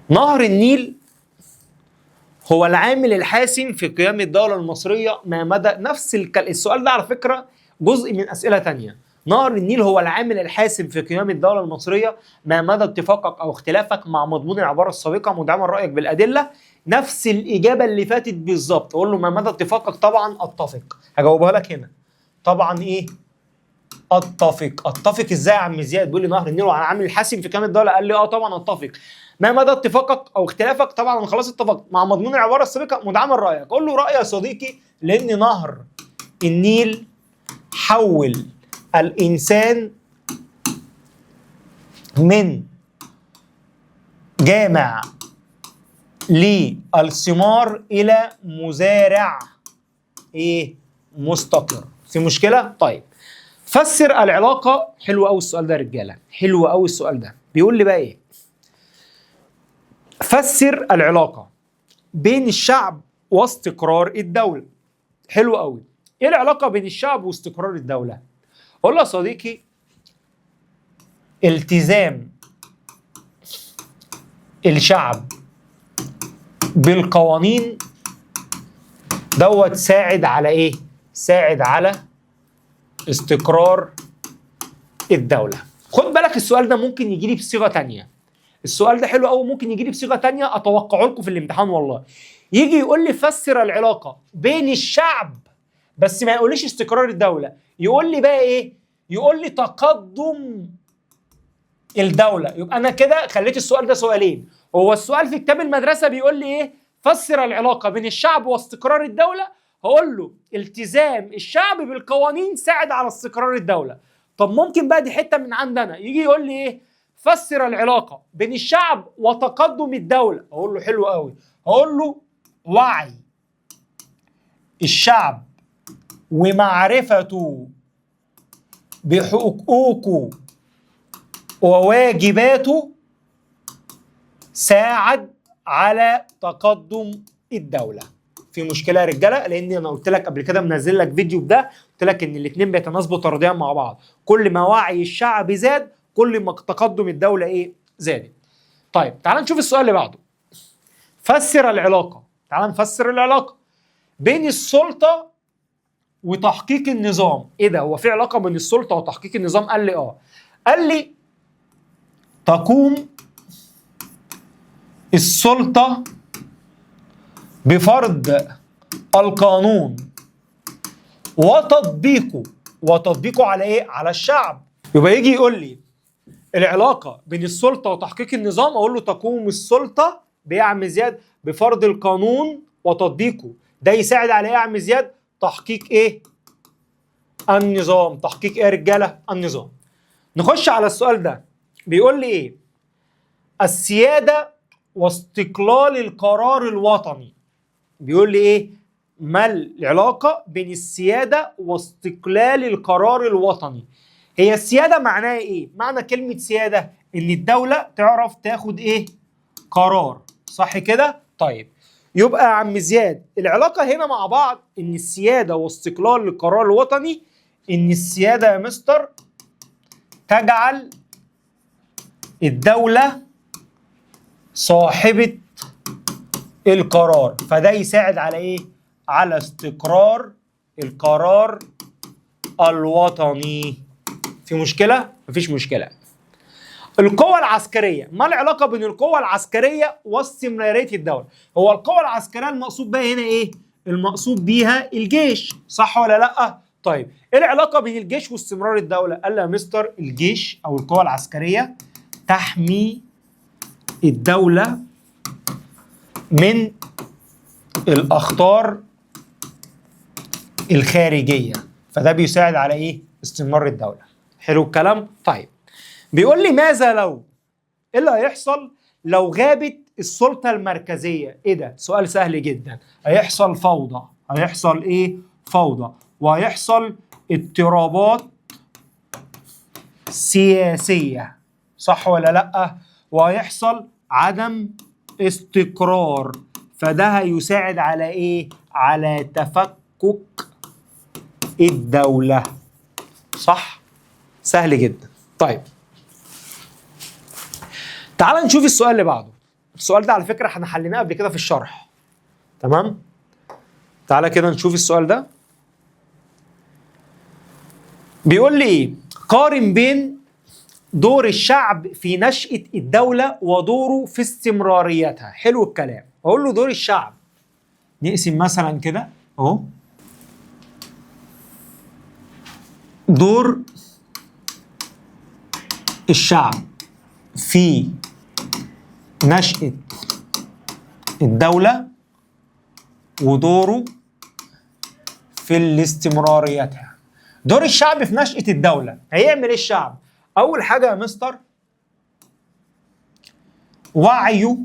نهر النيل هو العامل الحاسم في قيام الدولة المصرية، ما مدى نفس السؤال ده على فكرة جزء من أسئلة تانية. نهر النيل هو العامل الحاسم في قيام الدولة المصرية، ما مدى اتفاقك أو اختلافك مع مضمون العبارة السابقة مدعما رأيك بالأدلة؟ نفس الإجابة اللي فاتت بالظبط. أقول له ما مدى اتفاقك؟ طبعا أتفق. هجاوبها لك هنا. طبعا إيه؟ اتفق. اتفق ازاي يا عم زياد؟ بيقول لي نهر النيل هو العامل الحاسم في قيام الدولة، قال لي اه طبعا اتفق. ما مدى اتفاقك او اختلافك؟ طبعا انا خلاص اتفقت مع مضمون العبارة السابقة مدعما رايك. اقول له رايي يا صديقي لان نهر النيل حول الانسان من جامع للثمار الى مزارع ايه؟ مستقر. في مشكلة؟ طيب فسر العلاقة. حلو قوي السؤال ده يا رجاله، حلو قوي السؤال ده. بيقول لي بقى ايه؟ فسر العلاقة بين الشعب واستقرار الدولة. حلو قوي. ايه العلاقة بين الشعب واستقرار الدولة؟ اقول له يا صديقي التزام الشعب بالقوانين دوت ساعد على ايه؟ ساعد على استقرار الدولة. خد بالك السؤال ده ممكن يجي لي بصيغة تانية. السؤال ده حلو قوي، ممكن يجي لي بصيغة تانية اتوقعه لكم في الامتحان والله. يجي يقول لي فسر العلاقة بين الشعب، بس ما يقوليش استقرار الدولة، يقول لي بقى ايه؟ يقول لي تقدم الدولة. يبقى انا كده خليت السؤال ده سؤالين. هو السؤال في كتاب المدرسة بيقول لي ايه؟ فسر العلاقة بين الشعب واستقرار الدولة. هقول له التزام الشعب بالقوانين ساعد على استقرار الدولة. طب ممكن بقى دي حتة من عندنا يجي يقول لي ايه؟ فسر العلاقة بين الشعب وتقدم الدولة. اقول له حلو قوي. هقول له وعي الشعب ومعرفته بحقوقه وواجباته ساعد على تقدم الدولة. في مشكلة يا رجالة؟ لأن أنا قلت لك قبل كده، منزل لك فيديو بده، قلت لك إن الاتنين بيتناسبوا طرديا مع بعض. كل ما وعي الشعب زاد كل ما تقدم الدولة إيه؟ زادت. طيب تعال نشوف السؤال اللي بعده. فسر العلاقة. تعال نفسر العلاقة بين السلطة وتحقيق النظام. إيه ده؟ هو في علاقة بين السلطة وتحقيق النظام؟ قال لي آه. قال لي تقوم السلطة بفرض القانون وتطبيقه، وتطبيقه على ايه؟ على الشعب. يبقى يجي يقول لي العلاقة بين السلطة وتحقيق النظام، اقول له تقوم السلطة بإيه يا عم زياد؟ بفرض القانون وتطبيقه. ده يساعد على ايه يا عم زياد؟ تحقيق ايه؟ النظام. تحقيق ايه يا رجالة؟ النظام. نخش على السؤال ده، بيقول لي ايه؟ السيادة واستقلال القرار الوطني. بيقول لي ايه؟ ما العلاقة بين السيادة واستقلال القرار الوطني؟ هي السيادة معناها ايه؟ معنى كلمة سيادة ان الدولة تعرف تاخد ايه؟ قرار، صح كده؟ طيب يبقى يا عم زياد العلاقة هنا مع بعض ان السيادة واستقلال القرار الوطني، ان السيادة يا مستر تجعل الدولة صاحبة القرار، فده يساعد على ايه؟ على استقرار القرار الوطني. في مشكلة؟ مفيش مشكلة. القوة العسكرية، ما العلاقة بين القوة العسكرية واستمرارية الدولة؟ هو القوة العسكرية المقصود بها هنا ايه؟ المقصود بيها الجيش، صح ولا لأ؟ طيب ايه العلاقة بين الجيش واستمرار الدولة؟ قال لي يا مستر الجيش او القوة العسكرية تحمي الدولة من الأخطار الخارجية، فده بيساعد على ايه؟ استمرار الدولة. حلو الكلام؟ طيب بيقول لي ماذا لو، ايه اللي هيحصل لو غابت السلطة المركزية؟ ايه ده؟ سؤال سهل جدا. هيحصل فوضى. هيحصل ايه؟ فوضى، وهيحصل اضطرابات سياسية، صح ولا لأ؟ وهيحصل عدم استقرار، فده هيساعد على ايه؟ على تفكك الدولة، صح؟ سهل جدا. طيب تعال نشوف السؤال اللي بعده. السؤال ده على فكرة احنا حليناه قبل كده في الشرح. تمام؟ تعالى كده نشوف السؤال ده. بيقول لي ايه؟ قارن بين دور الشعب في نشأة الدولة ودوره في استمراريتها. حلو الكلام. اقول له دور الشعب نقسم مثلا كده اهو، دور الشعب في نشأة الدولة ودوره في الاستمراريتها. دور الشعب في نشأة الدولة هيعمل ايه الشعب؟ أول حاجة يا مستر وعيه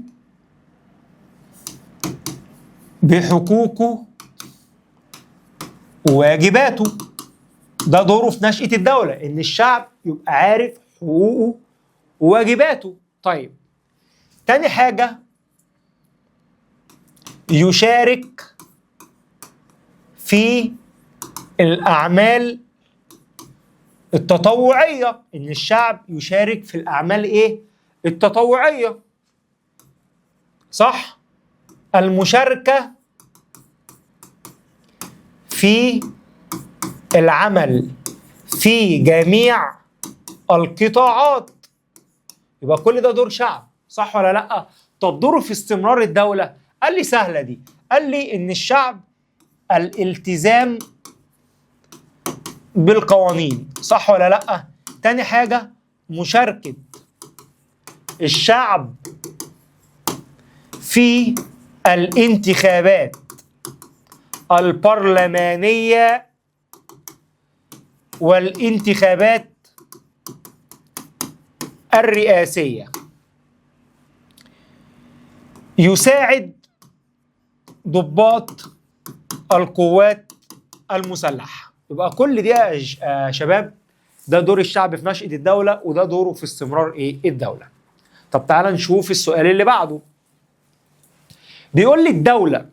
بحقوقه وواجباته. ده دوره في نشأة الدولة، إن الشعب يبقى عارف حقوقه وواجباته. طيب تاني حاجة يشارك في الأعمال التطوعية، إن الشعب يشارك في الأعمال إيه؟ التطوعية. صح؟ المشاركة في العمل في جميع القطاعات. يبقى كل ده دور شعب، صح ولا لأ؟ طب دوره في استمرار الدولة؟ قال لي سهلة دي، قال لي إن الشعب الالتزام بالقوانين، صح ولا لأ؟ تاني حاجة مشاركة الشعب في الانتخابات البرلمانية والانتخابات الرئاسية. يساعد ضباط القوات المسلحة. يبقى كل دي يا شباب ده دور الشعب في نشأة الدولة، وده دوره في استمرار ايه؟ الدولة. طب تعالى نشوف السؤال اللي بعده. بيقول لي الدولة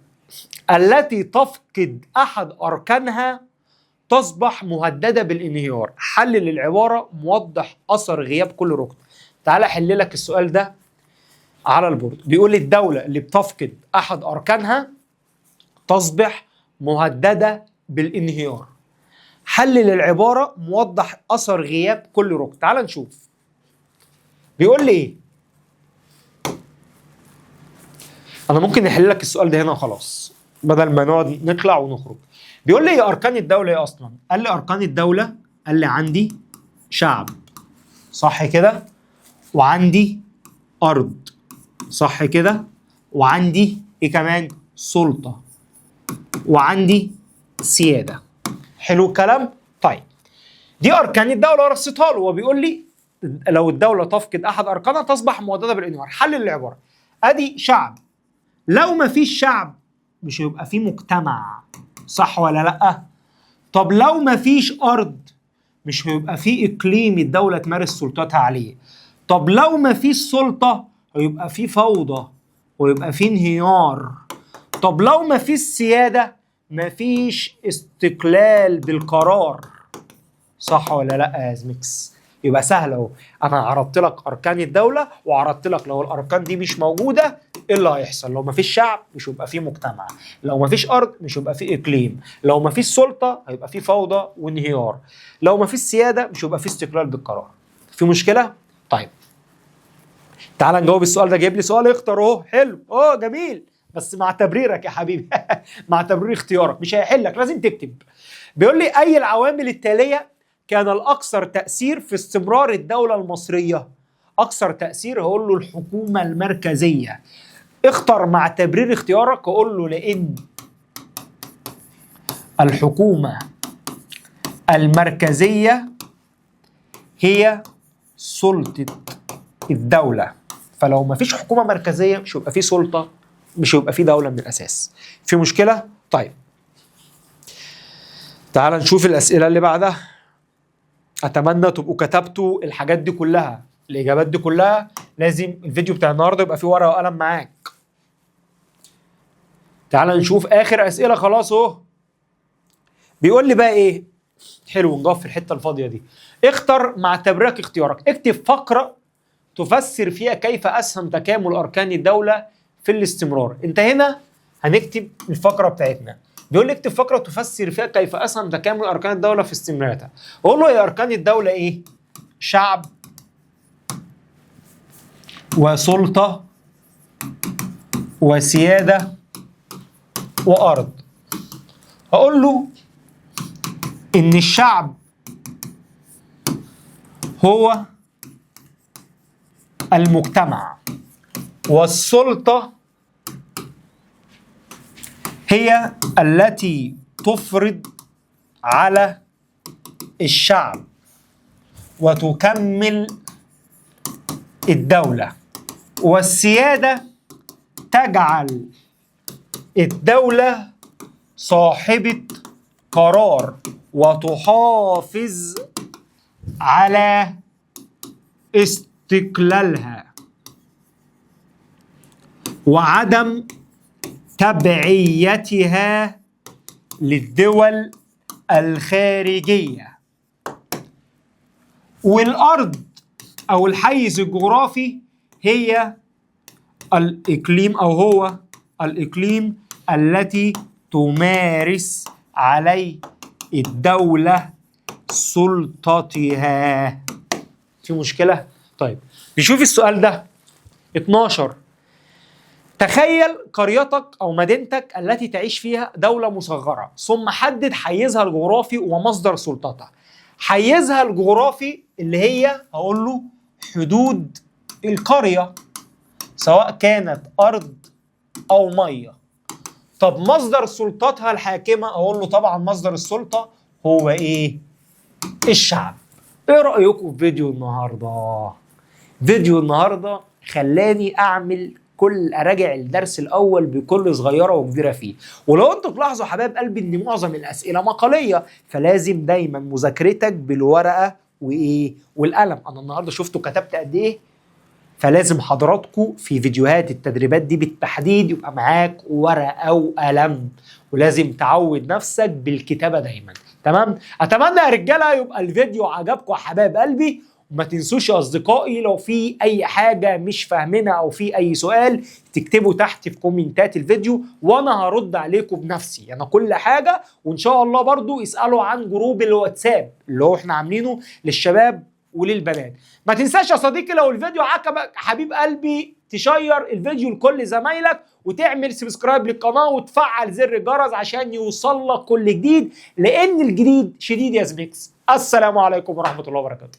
التي تفقد أحد أركانها تصبح مهددة بالانهيار. حلل العبارة موضح أثر غياب كل ركن. تعالى أحل لك السؤال ده على البورد. بيقول لي الدولة اللي بتفقد أحد أركانها تصبح مهددة بالانهيار. حلل العبارة موضح أثر غياب كل ركن. تعال نشوف بيقول لي إيه. أنا ممكن نحل لك السؤال ده هنا وخلاص بدل ما نقعد نطلع ونخرج. بيقول لي إيه أركان الدولة إيه أصلا؟ قال لي أركان الدولة، قال لي عندي شعب، صح كده، وعندي أرض، صح كده، وعندي إيه كمان؟ سلطة، وعندي سيادة. حلو الكلام؟ طيب دي أركان الدولة رصيتها له، وبيقول لي لو الدولة تفقد أحد أركانها تصبح مهددة بالانهيار. حلل العبارة. أدي شعب، لو ما فيش شعب مش هيبقى فيه مجتمع، صح ولا لأ؟ طب لو ما فيش أرض مش هيبقى فيه إقليم الدولة تمارس سلطتها عليه. طب لو ما فيش سلطة هيبقى فيه فوضى ويبقى فيه انهيار. طب لو ما فيش سيادة ما فيش استقلال بالقرار، صح ولا لا يا زميكس؟ يبقى سهل اهو، انا عرضت لك اركان الدولة وعرضت لك لو الاركان دي مش موجودة ايه اللي هيحصل. لو ما فيش شعب مش هيبقى فيه مجتمع، لو ما فيش ارض مش هيبقى فيه اقليم، لو ما فيش سلطة هيبقى فيه فوضى وانهيار، لو ما فيش سيادة مش هيبقى فيه استقلال بالقرار. في مشكلة؟ طيب تعال نجاوب السؤال ده. جايب لي سؤال اختار اهو، حلو اه جميل، بس مع تبريرك يا حبيبي مع تبرير اختيارك، مش هيحلك، لازم تكتب. بيقول لي اي العوامل التالية كان الاكثر تاثير في استمرار الدولة المصرية؟ اكثر تاثير هقول له الحكومة المركزية. اختر مع تبرير اختيارك، هقول له لان الحكومة المركزية هي سلطة الدولة، فلو ما فيش حكومة مركزية مش هيبقى في سلطة، مش هيبقى في دولة من الاساس. في مشكلة؟ طيب تعال نشوف الاسئلة اللي بعدها. اتمنى تبقوا كتبتوا الحاجات دي كلها، الاجابات دي كلها. لازم الفيديو بتاع النهارده يبقى فيه ورقة وقلم معاك. تعال نشوف اخر اسئلة خلاص اهو. بيقول لي بقى ايه؟ حلو، نجاوب في الحتة الفاضيه دي. اختر مع تبريرك اختيارك. اكتب فقره تفسر فيها كيف اسهم تكامل اركان الدولة في الاستمرار. انت هنا هنكتب الفقرة بتاعتنا. بيقول لي اكتب فقره تفسر فيها كيف اسهم تكامل اركان الدولة في استمراريتها. اقول له يا اركان الدولة ايه؟ شعب وسلطة وسياده وارض. هقول له ان الشعب هو المجتمع، والسلطة هي التي تفرض على الشعب وتكمل الدولة، والسيادة تجعل الدولة صاحبة قرار وتحافظ على استقلالها وعدم تبعيتها للدول الخارجية. والأرض أو الحيز الجغرافي هي الإقليم أو هو الإقليم التي تمارس عليه الدولة سلطتها. في مشكلة؟ طيب نشوف السؤال ده 12. تخيل قريتك أو مدينتك التي تعيش فيها دولة مصغرة، ثم حدد حيزها الجغرافي ومصدر سلطتها. حيزها الجغرافي اللي هي هقول له حدود القرية، سواء كانت أرض أو مية. طب مصدر سلطتها الحاكمة، أقول له طبعا مصدر السلطة هو إيه؟ الشعب. إيه رأيكم في فيديو النهاردة؟ فيديو النهاردة خلاني أعمل كل أراجع الدرس الأول بكل صغيرة وكبيرة فيه. ولو أنتوا تلاحظوا حبايب قلبي إن معظم الأسئلة مقالية، فلازم دايما مذاكرتك بالورقة وإيه؟ والقلم. أنا النهاردة شفتوا كتبت قد إيه؟ فلازم حضراتكم في فيديوهات التدريبات دي بالتحديد يبقى معاك ورقة وقلم، ولازم تعود نفسك بالكتابة دايما. تمام؟ أتمنى يا رجالة يبقى الفيديو عجبكم يا حبايب قلبي، وما تنسوش يا أصدقائي لو في أي حاجة مش فاهمينها أو في أي سؤال تكتبوا تحت في كومنتات الفيديو وأنا هرد عليكم بنفسي، أنا كل حاجة. وإن شاء الله برضو اسألوا عن group الواتساب اللي هو إحنا عاملينه للشباب وللبنات. ما تنساش يا صديقي لو الفيديو عجبك حبيب قلبي تشير الفيديو لكل زمايلك، وتعمل subscribe للقناة وتفعل زر الجرس عشان يوصل لك كل جديد، لأن الجديد شديد يا زميكس. السلام عليكم ورحمة الله وبركاته.